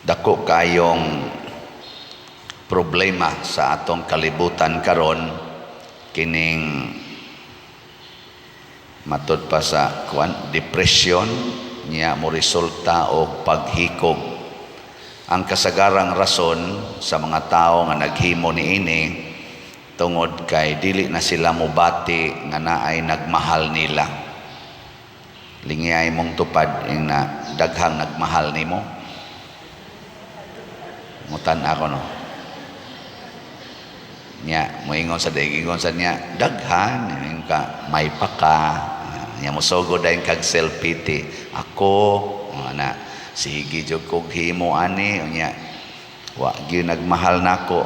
Dako kayong problema sa atong kalibutan karon, kining matud pa sa kuan, depression niya mo resulta og paghikog. Ang kasagarang rason sa mga tao nga naghimo niini, tungod kay dili na sila mobati nga naay nagmahal nila. Lingiyay mong tupad ing na daghang nagmahal nimo. Mutan ako, no. Nya moingon sa ingon sa niya daghan ingon ka may paka nya mosugod dayon kag self pity. Ako na sige jud kog himo ani, unya wa gyud nagmahal nako.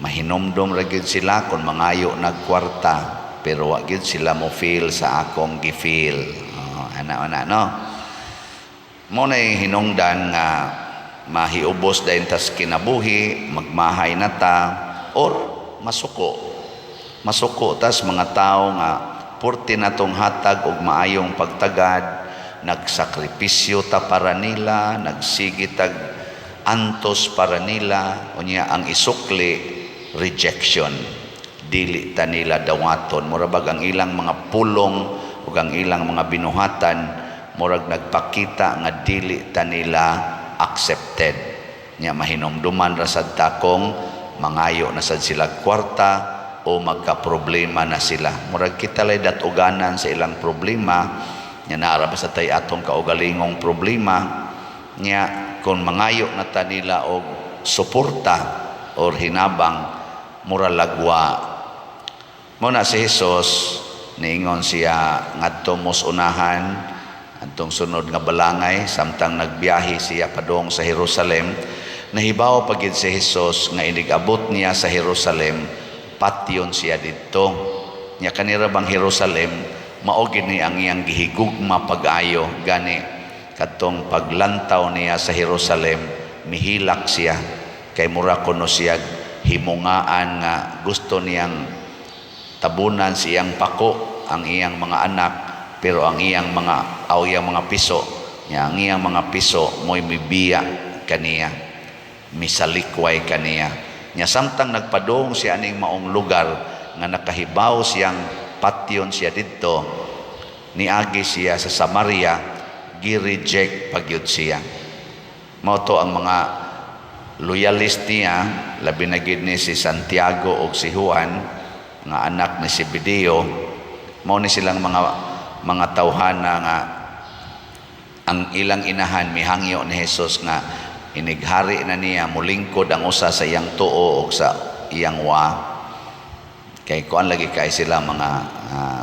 Mahinumdom ra gyud sila kung mangayo nagkwarta, pero wa gyud sila mo feel sa akong gi-feel. Oh, ana ana, no. Mo na hinungdan nga mahiubos dayon tas kinabuhi, magmahay na ta or masuko. Masuko tas mga tao nga purti natong hatag og maayong pagtagad, nagsakripisyo ta para nila, nagsige tag antos para nila, unya ang isukli, rejection. Dili ta nila dawaton. Mura bag ang ilang mga pulong ug ang ilang mga binuhatan murag nagpakita nga dili ta nila accepted. Nya mahinumduman ra sad ta kung mangayo na sad sila kwarta o magka-problema na sila. Murag kita lay datuganan sa ilang problema. Nya naa ra ba sa tay atong kaugalingong problema. Nya kung mangayo na ta nila og suporta or hinabang, mura lagwa. Mo na si Jesus, niingon siya ngadto mos unahan antong sunod nga balangay. Samtang nagbiyahe siya padung sa Jerusalem, nahibaw pa gid si Jesus nga inig-abot niya sa Jerusalem, patyon siya didto. Nya kanira bang Jerusalem, mao gid ni ang iyang gihigugma pag-ayo. Gani kadtong paglantaw niya sa Jerusalem, mihilak siya kay mura kuno siya himungaan nga gusto niyang tabunan sa iyang pako ang iyang mga anak, pero ang iyang mga aw iyang mga piso niya, ang iyang mga piso mo'y mibiya kaniya, misalikway kaniya. Nya samtang nagpadung siya aning maong lugar nga nakahibaw siyang patyon siya didto, niagi siya sa Samaria, gi-reject pagyud siya. Mao to ang mga loyalist niya, labi na gid ni si Santiago ug si Juan nga anak ni Zebedeo. Mao ni silang mga tawhana nga ang ilang inahan mihangyo ni Jesus nga inighari na niya, mulingkod ang usa sa iyang tuo og sa iyang wa, kay kuan lagi kay sila mga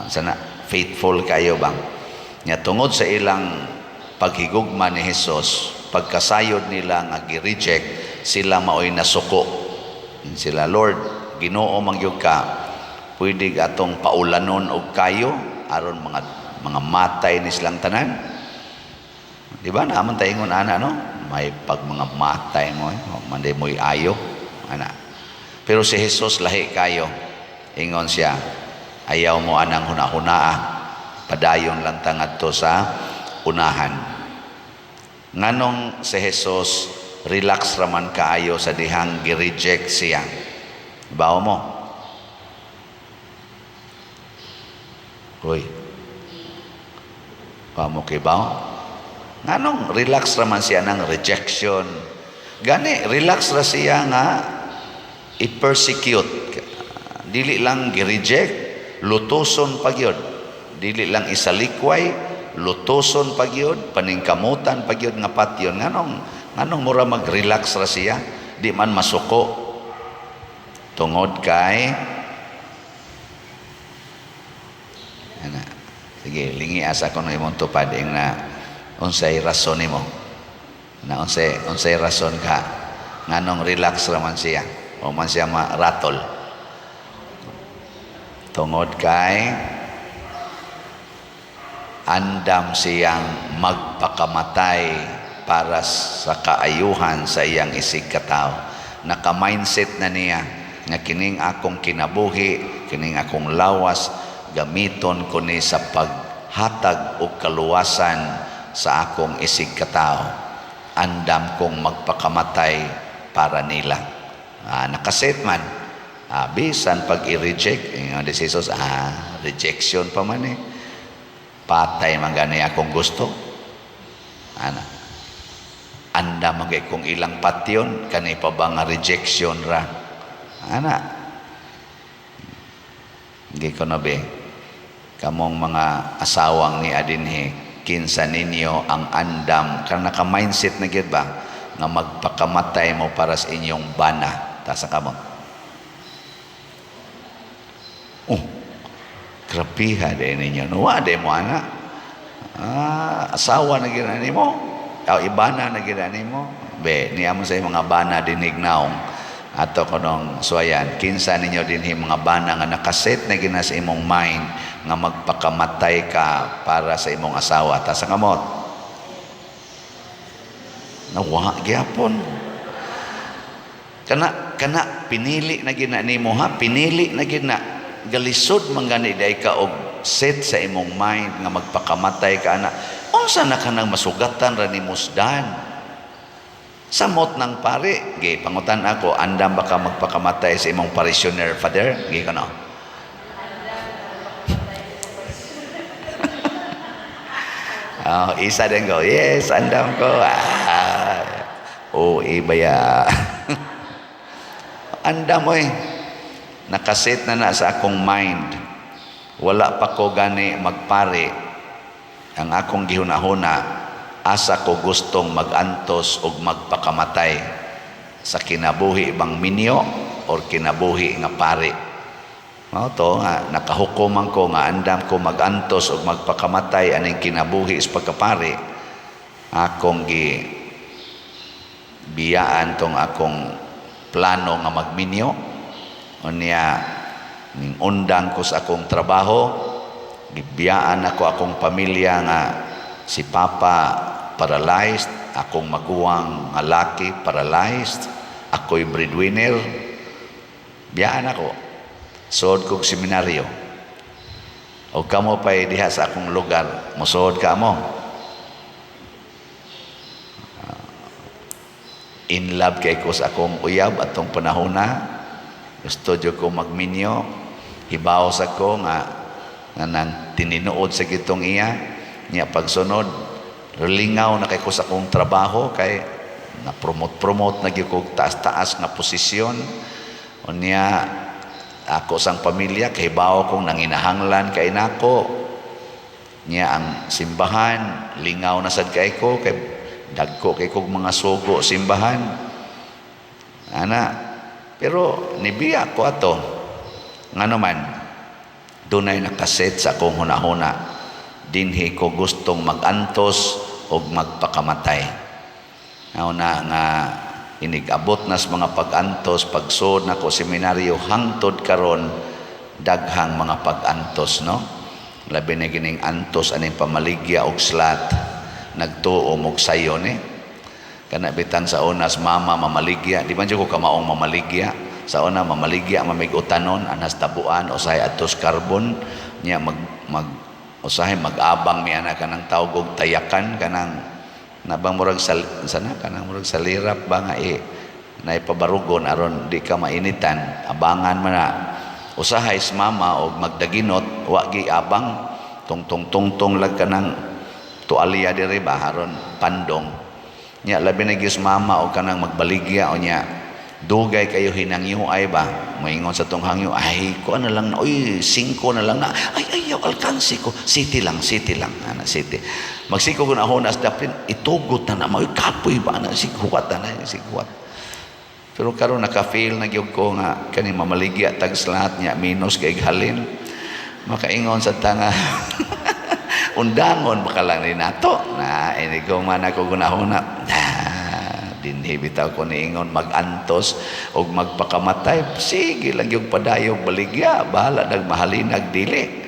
sana faithful kayo bang. Nya tungod sa ilang paghigugma ni Jesus, pagkasayod nila nga gi-reject sila, maoy nasuko sila. "Lord, Ginoo man gyud ka, pwede atong paulanon og kayo aron mga matay ni silang tanan." Di ba naman tayo ingon ana, no? May pag mga matay mo, eh, manday mo'y ayo ana. Pero si Jesus lahi kayo. Ingon siya, "Ayaw mo anang hunahunaa, padayon lang ta ngadto sa unahan." Nganong si Jesus relax raman kaayo sa dihang gi-reject siya? Bawo mo? Hoy. Pa mo kibaw? Nganong relax raman siya ng rejection? Gani, relax ra siya nga i-persecute. Dili lang gi-reject, lutuson pa gyud. Dili lang isalikway, lutuson pa gyud, paningkamutan pa gyud nga patyon. Nganong mura mag-relax ra siya? Di man masuko. Tungod kay ana. Sige, lingi asa ko imong tupad ing na unsay rason nimo. Na unsay rason ka nganong relax ra man siya o man siya maratol? Tungod kay andam siyang magpakamatay para sa kaayuhan sa iyang isig katao. Naka-mindset na niya nga kining akong kinabuhi, kining akong lawas, gamiton ko ni sa paghatag og kaluwasan sa akong isig katao. Andam kong magpakamatay para nila. Nakaset man. Bisan pag i-reject, ingon si Jesus, rejection pa man eh. Patay man gani akong gusto. Ana. Andam man kay kung ilang patyon, kani pa ba nga rejection ra. Ana. Hindi ko na be. Kamong mga asawang ni adinhi, kinsa ninyo ang andam, karang naka-mindset na gyud ba nga magpakamatay mo para sa inyong bana? Taas ang kamot. Oh, grabiha din ninyo. No, wa mo ana. Asawa na gyud mo. O ibana na gyud mo. Be, niya mo sa mga bana dinig naong ato kanong suwayan. Kinsa ninyo dinhi mga bana nga nakaset na gina sa imong mind nga magpakamatay ka para sa imong asawa? Taas ang kamot. Nawa gyapon. Kana kana pinili na gina nimo ha, pinili na gina. Galisod man gani day ka og set sa imong mind nga magpakamatay ka ana. Unsa na ka nang masugatan ra nimo sdan? Samot ng pare, gi pangutan ako, andam ba ka magpakamatay sa imong parishioner, Father? Gi kano? Oh, isa din ko. Yes, andam ko. Oh, iba ya. Andam mo eh. Nakaset na na sa akong mind. Wala pa ko gani magpare. Ang akong gihuna-huna, asa ko gustong magantos og magpakamatay, sa kinabuhi bang minyo or kinabuhi nga pare. Mao to nga nakahukuman ko nga andam ko magantos og magpakamatay aning kinabuhi sa pagkapari. Akong gi biyaan tong akong plano nga magminyo. Unya ning undang ko sa akong trabaho, gibiyaan ako akong pamilya nga si Papa paralyzed, akong maguwang nga laki paralyzed, ako'y breadwinner. Biyaan ako. Suod kog seminaryo. O kamo pa'y diha sa akong lugar, musuod ka mo. In love kay ko sa akong uyab atong panahona. Gusto jud ko magminyo. Hibaw sa ko nga nga nang tininuod sa gitong iya. Niya pagsunod, lingaw na kay ko sa akong trabaho kay na promote-promote na gyud ko taas-taas nga posisyon. Unya ako sang pamilya kay bawo kong nanginahanglan kay nako. Niya ang simbahan lingaw na sad kay ko kay dagko kay kog mga sugo simbahan. Ana, pero nibiya ko ato. Ngano man dunay nakaset sa akong hunahuna, dinhi ko gustong magantos og magpakamatay. Mao na nga inig-abot nas mga pag-antos, pagsud nako seminaryo hangtod karon, daghang mga pag-antos, no? Labi na gining antos aning pamaligya og slat, nagtuo og sayo ni. Kana bitang sa unas mama mamaligya, di man jud ko kamaong mamaligya. Sa una mamaligya mamig-utanon anas tabuan usahay atos carbon nya mag mag usahay mag-abang mi ana kanang tawag og tayakan, kanang nabang murag sal, sana kanang murag salirap ba nga i naipabarugon aron di ka mainitan, abangan man na. Usahay sa mama og magdaginot, wa gi abang, tungtong tungtong lag kanang tualya diri ba aron pandong. Nya labi na gyud mama og kanang magbaligya o nya dugay kayo hinangyo ay ba moingon sa tong hangyo, ay ko na lang na, oy 5 na lang na, ay ayaw alkansi ko, city lang, city lang ana, city magsiko ko na honas daplin itugot na na moy kapoy ba na sighuwat na sighuwat. Pero karon naka-feel na gyud ko nga kani mamaligya tag lahat niya minus kay halin makaingon sa tanga undangon baka lang ni nato na ini ko man ako gunahuna na dinhi bitaw ko niingon magantos og magpakamatay, sige lang yung padayog baligya, bahala nagmahalinag dili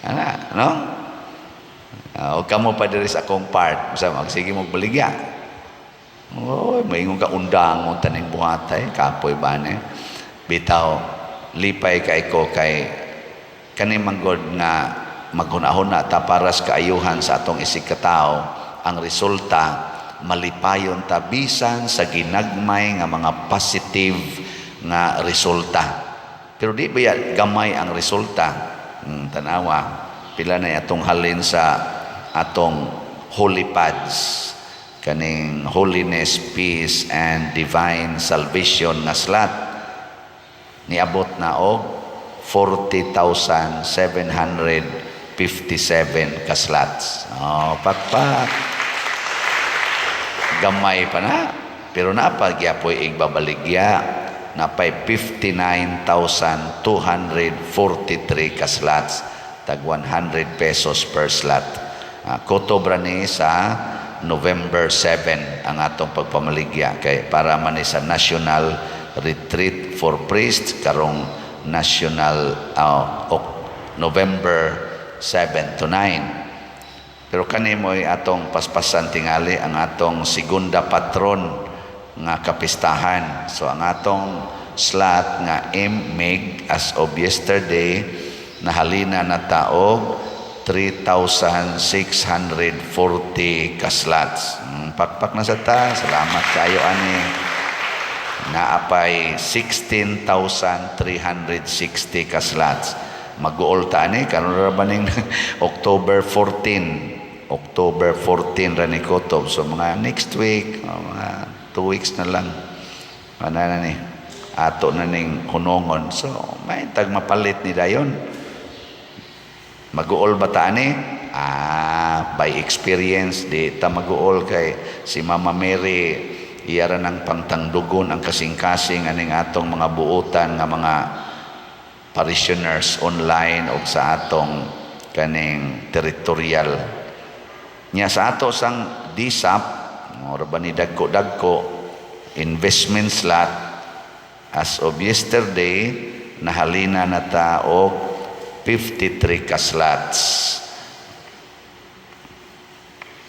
ana, no? O kamo pa diri sa akong part sa magsige mo baligya, oy maingon ka undangon taning buhatay kapoy ba ni. Bitaw lipay kay ko kay kani manggod nga maghunahuna ta para sa kaayuhan sa atong isig katao, ang resulta malipayon ta bisan sa ginagmay nga mga positive nga resulta. Pero di ba gamay ang resulta? Tanawa, pila na atong halin sa atong holy pads, kaning holiness, peace and divine salvation nga slot, niabot na og 40,757 ka slots. Oh, pakpak. Gamay pa na. Pero naa pa gyapoy igbabaligya, napay 59,243 ka slots, tag 100 pesos per slot. Kutob ra ni sa November 7 ang atong pagpamaligya kay para man ni sa National Retreat for Priests karong national November 7 to 9. Pero kani mo'y atong paspasan tingali ang atong segunda patron nga kapistahan. So ang atong slot nga MMIG, as of yesterday, nahalina na ta og 3,640 ka slots. Pakpak na sa ta. Salamat kayo ani. Naapay 16,360 ka slots. Mag-uol ta ani karon ra ba ning October 14. October 14 ra ni kutob. So mga next week, o mga 2 weeks na lang. Ano na ni? Ato na ning hunongon. So may tag mapalit ni dayon. Mag-uol ba ta ani? By experience, di ta mag-uol kay si Mama Mary iya ra ng pangtangdugon ang kasing-kasing aning atong mga buutan nga mga parishioners online o sa atong kaning territorial. Nya sa ato sang DSAP, mura ba ni dagko-dagko investment slot, as of yesterday nahalina na ta og 53 ka slots.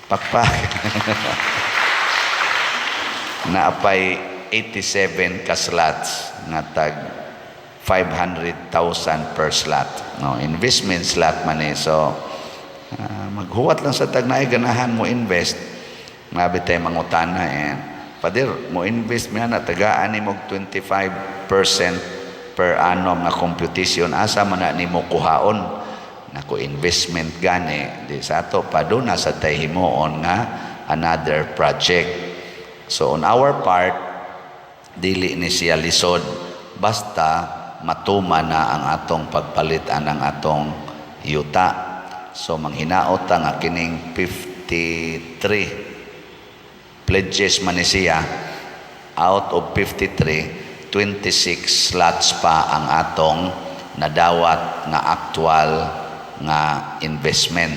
Pakpak. Naapay 87 ka slots nga tag 500,000 per slot. No, investment slot man eh. So, maghuwat lang sa tag naay ganahan mo invest. Ngabi tayo mangutana eh. "Father, mo invest mi na, tagaan nimo og 25% per annum nga computation, asa man na nimo kuhaon?" Nako, investment gani di sa ato pa do na sa tay himuon nga another project. So on our part, dili ni siya lisod basta matuma na ang atong pagpalit anang atong yuta. So manghinaot ta nga kining 53 pledges man ni siya, out of 53, 26 slots pa ang atong nadawat nga actual nga investment.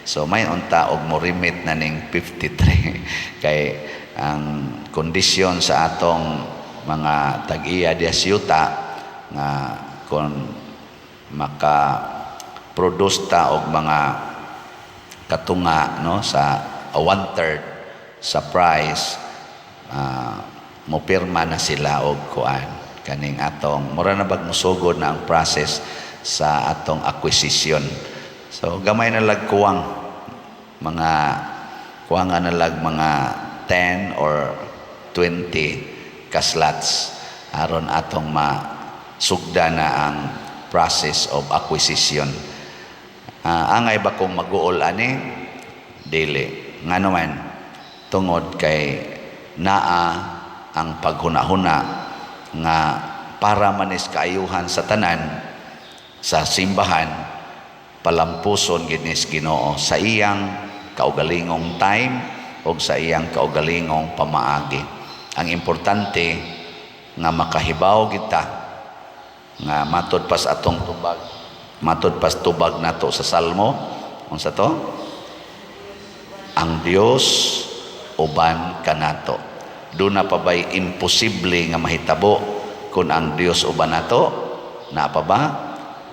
So may unta og mo remit na ning 53 kay ang kondisyon sa atong mga tag-iya diya sa yuta nga kung maka produce ta og mga katunga, no, sa one third sa price, mopirma na sila og kuan kaning atong mura na bag musugod na ang process sa atong acquisition. So gamay na lag kuwang, mga kuwang na lag mga 10 or 20 ka slots aron atong masugda na ang process of acquisition. Angay ba kung mag-uol ani? Dili. Ngano man? Tungod kay naa ang paghuna-huna nga para manis kaayuhan sa tanan sa simbahan, palampuson gid ni Ginoo sa iyang kaugalingong time o sa iyang kaugalingong pamaagi. Ang importante nga makahibaw kita nga matod pas atong tubag, matod pas tubag nato sa Salmo, unsa to? Ang Dios uban kanato. Duna pa ba'y imposible nga mahitabo kung ang Dios uban nato? Na pa ba?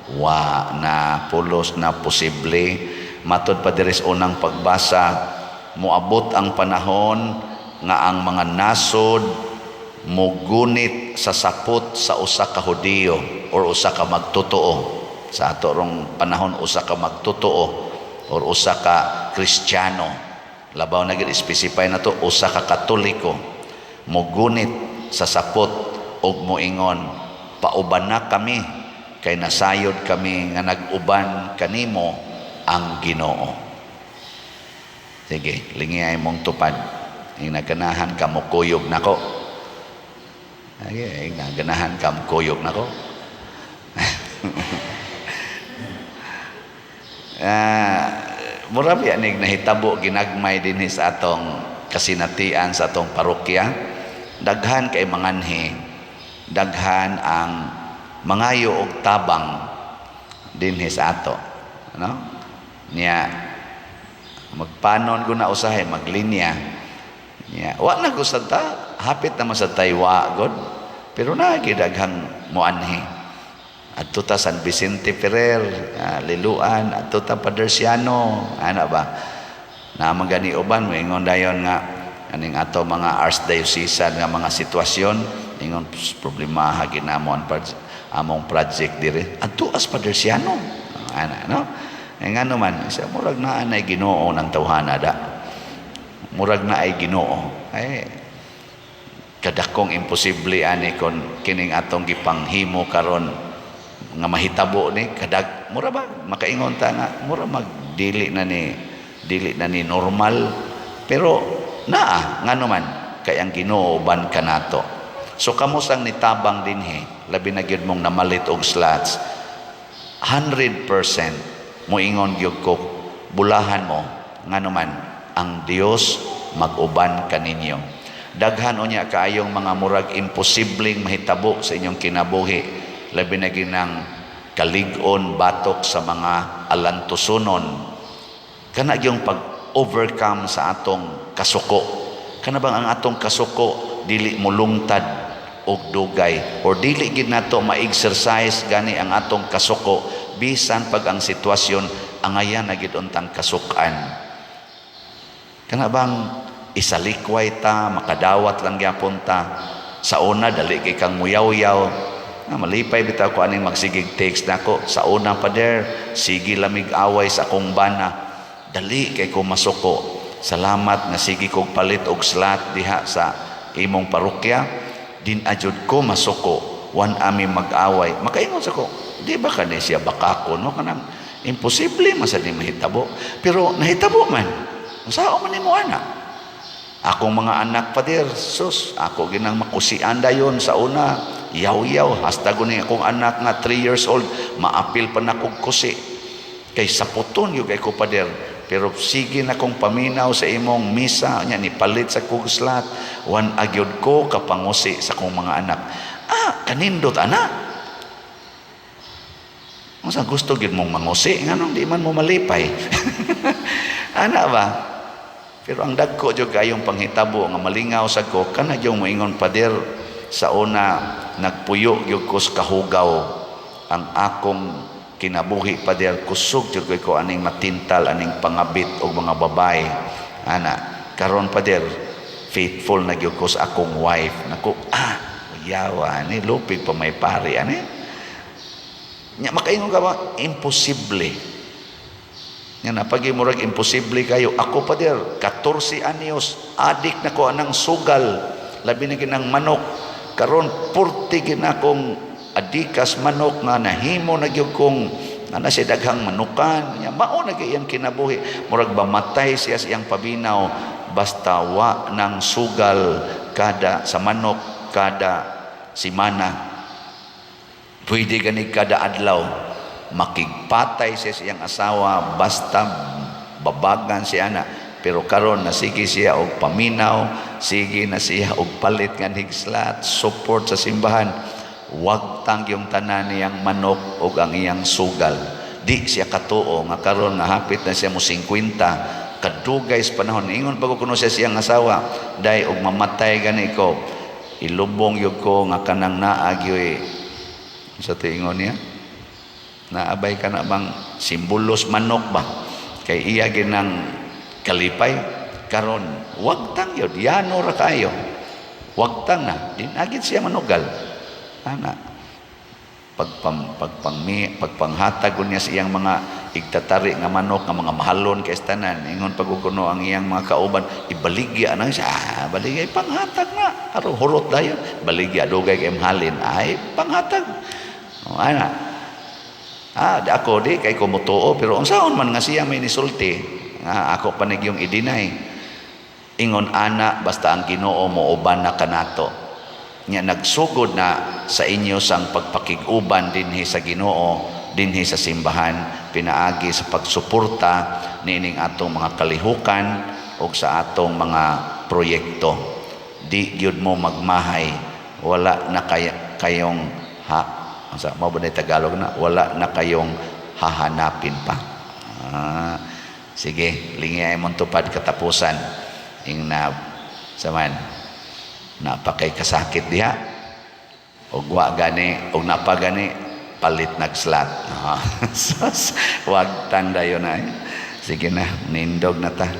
Wa na, pulos na posible. Matod pa diri sa unang pagbasa, moabot ang panahon nga ang mga nasod mugunit sa sapot sa usa ka Hudiyo or usa ka magtotoo. Sa ato rong panahon, usa ka magtotoo or usa ka Kristiyano. Labaw na gid, specify na to, usa ka Katoliko mogunit sa sapot og moingon, "Pauban na kami kay nasayod kami nga nag-uban kanimo ang Ginoo." Sige, lingi ay mong tupad. Ing naganahan ka mo kuyog nako. Sige, ing naganahan ka mo kuyog nako. Mura biya nig nahitabo ginagmay dinhi sa atong kasinatian, sa atong parokya. Daghan kay manganhi, daghan ang mangayo og tabang dinhi sa ato, no? Niya magpanon ko na usahay maglinya niya, wa na ko sad ta, hapit na man sad tay wa god, pero naa daghang moanhi. Adto ta San Vicente Ferrer, Liloan, adto ta Paderciano, ana ba? Na gani uban moingon dayon nga aning ato mga archdiocesan nga mga sitwasyon, ingon problema ginamo ang among project dire, adto as Paderciano, ana, no? Eh, ngano man isa, murag naa nay Ginoo ng tawhana da, murag na ay Ginoo. Ay kadakong imposible ani kon kining atong gipanghimo karon nga mahitabo ni kadag, mura ba makaingon ta nga mura magdili na ni, dili na ni normal, pero naa. Ngano man? Kay ang Ginoo uban kanato. So kamo sang nitabang dinhi, labi na gyud mong namalit og slots, 100% moingon gyud ko, bulahan mo. Ngano man? Ang Dios mag-uban kaninyo. Daghan unya kaayong mga murag imposibleng mahitabo sa inyong kinabuhi, labi na ginang kalig-on batok sa mga alantusonon, kana gyung pag-overcome sa atong kasuko. Kana bang ang atong kasuko dili molungtad og dugay or dili gid nato ma-exercise gani ang atong kasuko bisan pag ang sitwasyon angayan na gid untang kasukan. Kana bang isalikway ta, makadawat lang gyapon ta. Sa una dali kay kang muyaw-yaw. Na malipay bitaw ko aning magsigig text nako. Sa una, pader, sige lamig away sa akong bana. Dali kay ko masuko. Salamat nga sige kog palit og slot diha sa imong parokya. Din ajud ko masuko. Wan ami mag-away. Makaingon sa ko, di ba kani siya bakako, no? Kanang imposible man sa di mahitabo. Pero nahitabo man. Unsaon man nimo ana? Akong mga anak, pader, sus, ako ginang makusian dayon sa una, yaw-yaw, hasta guni akong anak nga 3 years old, maapil pa na kog kusi. Kay saputon yung kay ko, pader. Pero sige na kong paminaw sa imong misa, nya ni palit sa kog slot, wan agyod ko kapangusi sa akong mga anak. Ah, kanindot ana. Unsa gusto gyud mong mangusi, nganong di man mo malipay? Ana ba? Pero ang dagko jud kayong panghitabo nga malingaw sa ko, kana gyud moingon, pader, sa una nagpuyo gyud ko sa kahugaw ang akong kinabuhi, pader. Kusog jud ko aning matintal, aning pangabit og mga babae ana. Karon, pader, faithful na gyud ko sa akong wife nako. Ah, yawa ni lupig pa may pari ani nya. Makaingon ka ba imposible nga na pag murag imposible kayo? Ako, pader, 14 anyos adik na ko anang sugal, labi na ginang manok. Karon 40 gina kong adikas manok nga nahimo na gyud kong ana siya daghang manukan nya. Mao na gyud iyang kinabuhi. Murag mamatay siya sa iyang pabinaw basta wa ng sugal kada sa manok kada simana, pwede gani kada adlaw. Makigpatay siya sa iyang asawa basta babagan siya na. Pero karon nasige siya og paminaw, sige na siya og palit nga higslat, support sa simbahan. Wagtang yung tanan niyang manok og ang iyang sugal. Di siya katuo nga karon nga hapit na siya mo 50, kadugay sa panahon. Ingon pa ko kuno siya siyang asawa, "Day, og mamatay gani ko, ilubong yug ko nga kanang naa gyoy," sa tingon niya, naabay ka na bang simbolos manok ba, kay iya ginang kalipay. Karon wagtang yun, yano ra kayo, wagtang na din agid siya manugal ana. Pagpanghatag niya sa iyang mga igtatari nga manok nga mga mahalon kay tanan. Ingon pag kuno ang iyang mga kauban, ibaligya na siya. Ah, baligya, panghatag na. Aron hurot dayon. Baligya, dugay kay mahalin. Ay, panghatag. O, ana. Ah, di ako di kay ko motuo, pero unsaon man nga siya may nisulti. Ah, ako pa yung i-deny. Ingon ana, basta ang Ginoo mo uban na kanato. Nya nagsugod na sa inyo sang pagpakig-uban dinhi sa Ginoo, dinhi sa simbahan, pinaagi sa pagsuporta niining atong mga kalihukan ug sa atong mga proyekto. Di gyud mo magmahay, wala na kayong ha, unsa mao ba na Tagalog na wala na kayong hahanapin pa. Ah, sige, lingi mong tupad katapusan. Ing na saman napakay kasakit diha og wa gani og napa gani palit nag-slot. Ah, sus, wag tanda yun ay. Sige na, nindog na ta.